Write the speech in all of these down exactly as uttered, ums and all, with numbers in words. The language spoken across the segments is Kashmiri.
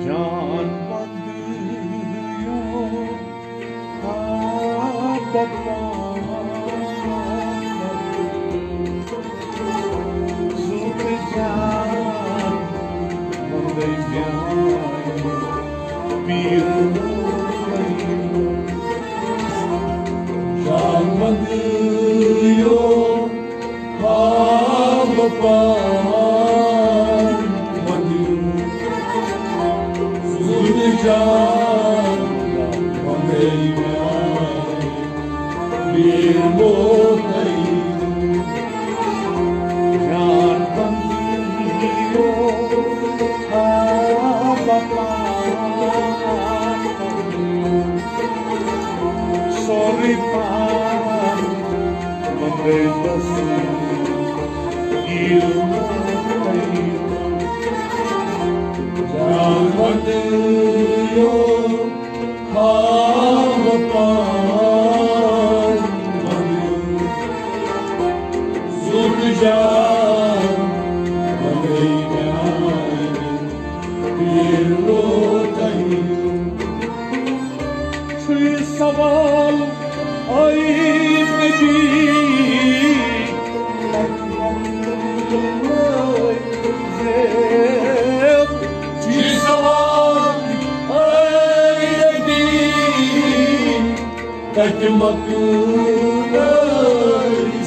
جان بندیو آ بپا زُت جان بندے میانہِ پیٖر جان بندیو آ بپا زُت جان بندے میانہِ پیٖر جان بندیو آ بپا سورُے پان بندے بس پیٖر جان بندیو آ بپا زُت جان بندے میانہِ پیٖر چھُ یہِ سوال، اے نبی، چھُ یہِ سوال، اے نبی، کتہِ مۄکلٲے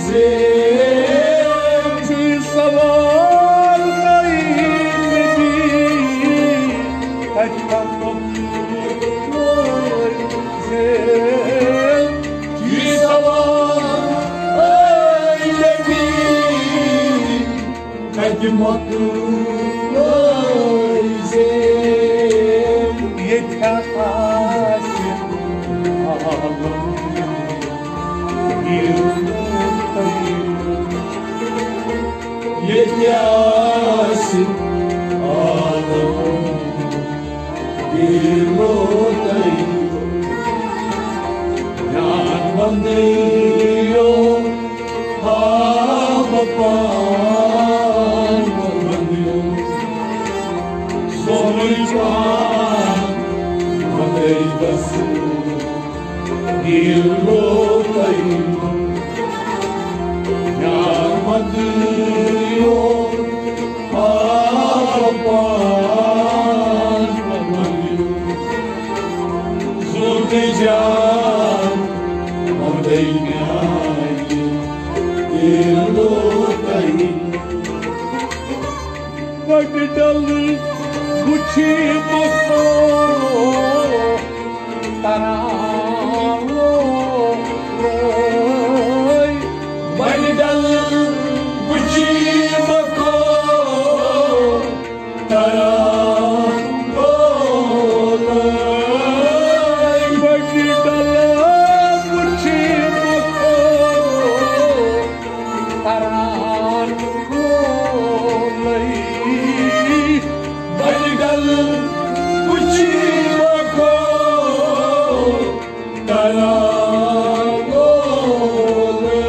زیب؟ چھُ سوال، اے نبی، کتہِ مۄکلٲے زیب؟ چھُ سوال، اے نبی، کتہِ مۄکلٲے زیب؟ ییٚتہِ آسہِ عالم ییٚتہِ آسہِ عالم ییٚتہِ جان بندیو آ بپا بندیو سورُے پان بندے بس پیٖر جان بندیو آ بپا بندیو زُت جان بندے میانہِ پیٖر بڈِ ڈل وٕچھی مکھو تران وول۔ بڈِ ڈل وٕچھی مکھو تران وول۔ بڈِ ڈل وٕچھی مکھو تران وولے۔ بڈِ ڈل وٕچھی مکھو تران وولے۔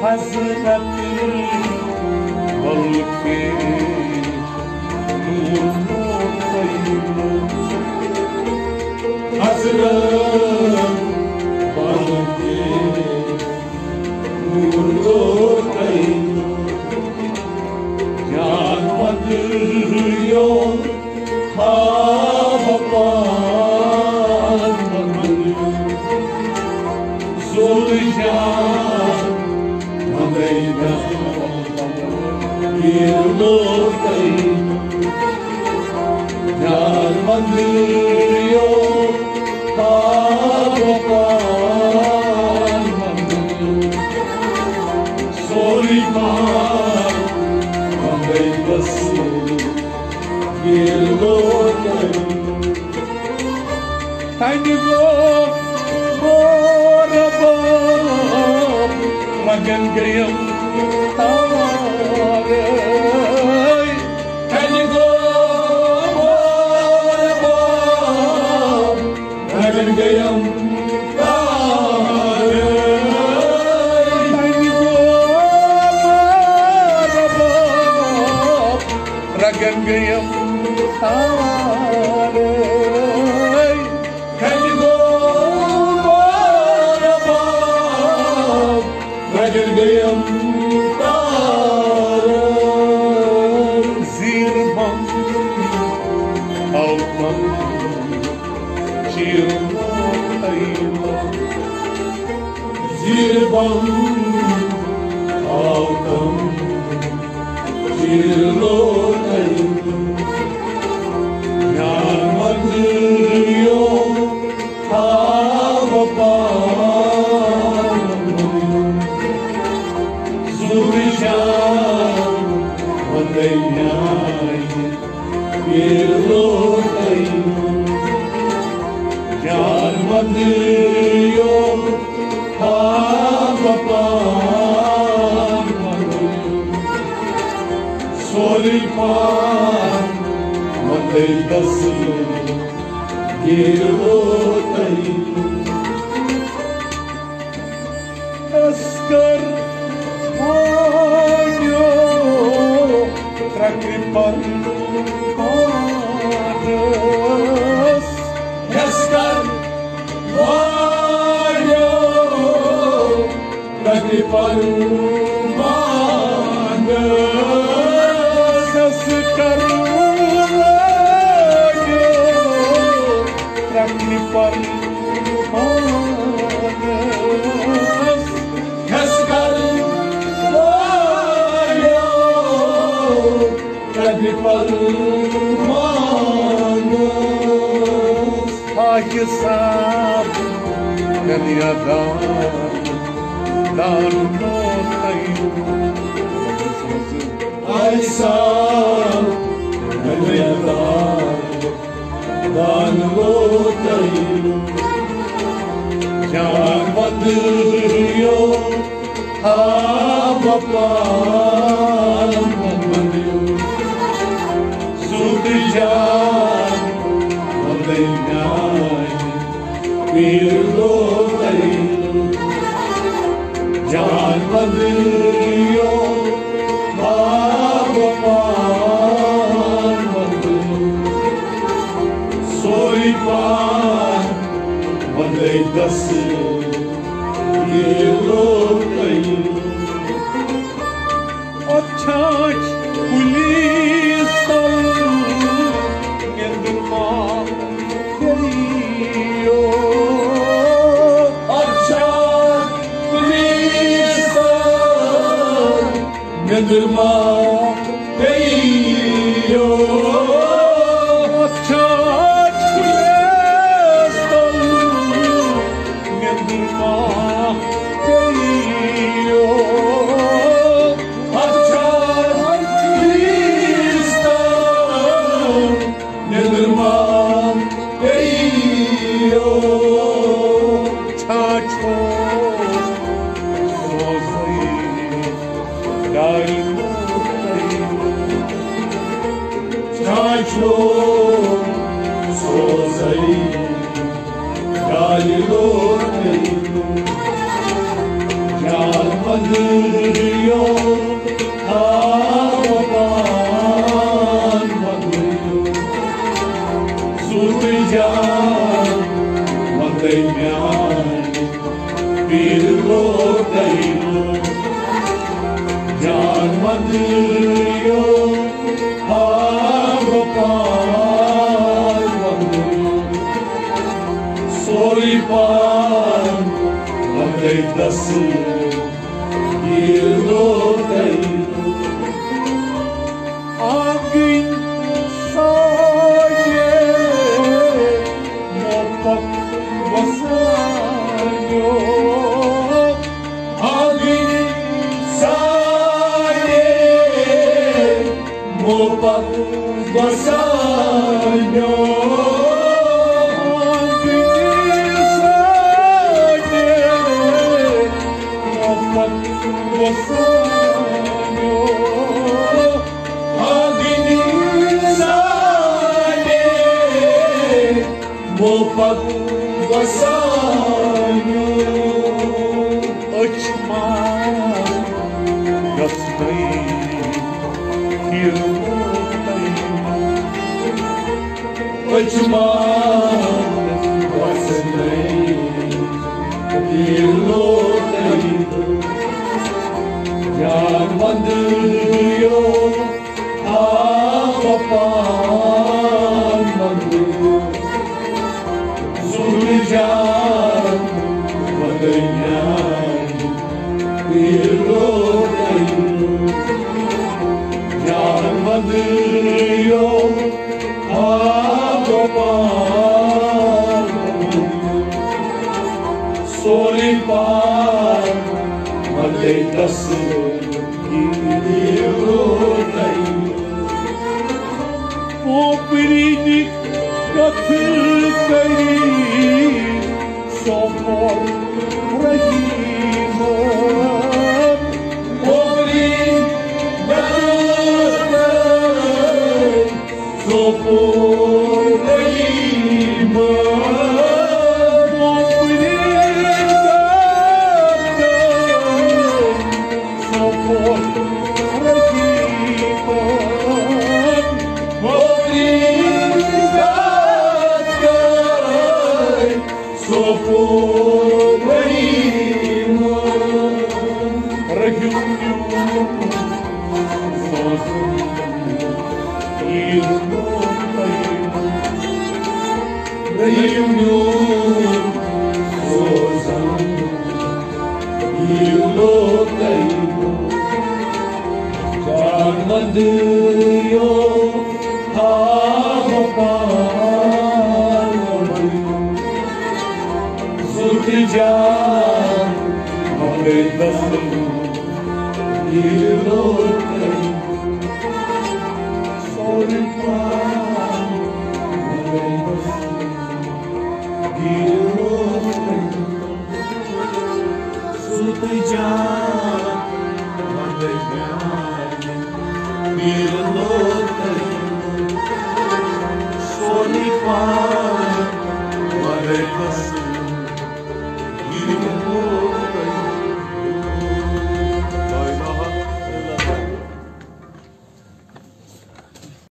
حضرت بلکہ نور لوٚگ تۄہہِ۔ حضرت بلکہ نور لوٚگ تۄہہِ۔ جان بندیو آ بپا بندیو سورُے جان بندے میانہِ پیٖر لوٚگ تۄہہِ۔ جان بندیو آ بپا بندیو سورُے پان بندے بس پیٖر لوٚگ تۄہہِ۔ تَتہِ گوٚو مور باب، رگن گٔیم تارے۔ تَتہِ گوٚو مور باب، رگن گٔیم تارے۔ تَتہِ گوٚو گٔیم تارے۔ کتہِ گوٚو مارباب، کتہِ گٔیم تارے۔ زیٖر بۄن آو تَم چیٖرمُت۔ زیٖر بۄن آو تَم چیٖرمُت۔ میٛانہِ مدریو تھاو پان۔ زُرِ جان وَندَے میٛانہِ پیٖرلو تۄہہِ۔ جان مدریو تھاو پان۔ سورُے پان وَندَے دَسہٕ پیٖرلو تۄہہِ۔ اَسکر وٲنِو ترٛکرِ پَرُن پانَس۔ اَسکر وٲنِو ترٛکرِ پَرُن پانَس۔ اَسکر وٲنِو ترٛکرِ پَرُن پانَس۔ اَسکر وٲنِو ترٛکرِ پَرُن پانَس۔ آہہِ صاحب کَنہِ دان، دان لوٚگ تۄہہِ۔ آہہِ صاحب کَنہِ دان، دان لوٚگ تۄہہِ۔ جان وَندَے یو تھاو پان۔ سُہ تہِ جان وَندَے میٛانہِ پیٖرلو تۄہہِ۔ جان وَندَے یو تھاو پان۔ سورُے پان وَندَے دَسہٕ پیٖرلو تۄہہِ۔ اَتھ چھا پُلیٖس تَل نیٚنٛدٕر ما پیٚیو؟ اَتھ چھا پُلیٖس تَل نیٚنٛدٕر ما پیٚیو؟ اَتھ چھا پُلیٖس تَل نیٚنٛدٕر ما پیٚیو؟ اَتھ چھا پُلیٖس تَل نیٚنٛدٕر ما پیٚیو؟ چھا چھوٚل سوزٕے ڈایہِ لوٚگ تۄہہِ۔ چھا چھوٚل سوزٕے ڈایہِ لوٚگ تۄہہِ۔ جان وَندَے یو تھاو پان۔ سُہ تہِ جان وَندَے میٛانہِ پیٖرلو تۄہہِ۔ جان وَندَے یو تھاو پان۔ سورُے پان وَندَے دَسہٕ پیٖرلو تۄہہِ۔ آنگن ساجے موپت وسانیو۔ آنگن ساجے موپت وسانیو۔ آنگن ساجے موپت وسانیو۔ آنگن ساجے موپت وسانیو۔ أچھ ما گژھنَے پھِرنَے۔ وسنۍ دِلو تۄہہِ جان وندیو، آ پان وندیو، زُل جان وندیو۔ پیرو پیرو، جان ودیو، آب پان، سوری پان، مدے دس، پیرو پیرو۔ اوپری دی کتھ کری، سوپور رحیم۔ اوپری دی کتھ کری، سوپور رحیم۔ اوپری دی کتھ کری، سوپور رحیم۔ اوپری دی کتھ کری، سوپور رحیم۔ رحیم میون سوزن، عیٖد میون رحیم۔ رحیم میون سوزن، عیٖد میون رحیم۔ جان وندیو، آب پان، زُل جان، مگر بس، دِلو تۄہہِ۔ سورُے پان، مگر بس، دِلو تۄہہِ۔ سُہ تہٕ جان، وَنَے میٛانہِ، پیٖر لوکَن، سورُے پان۔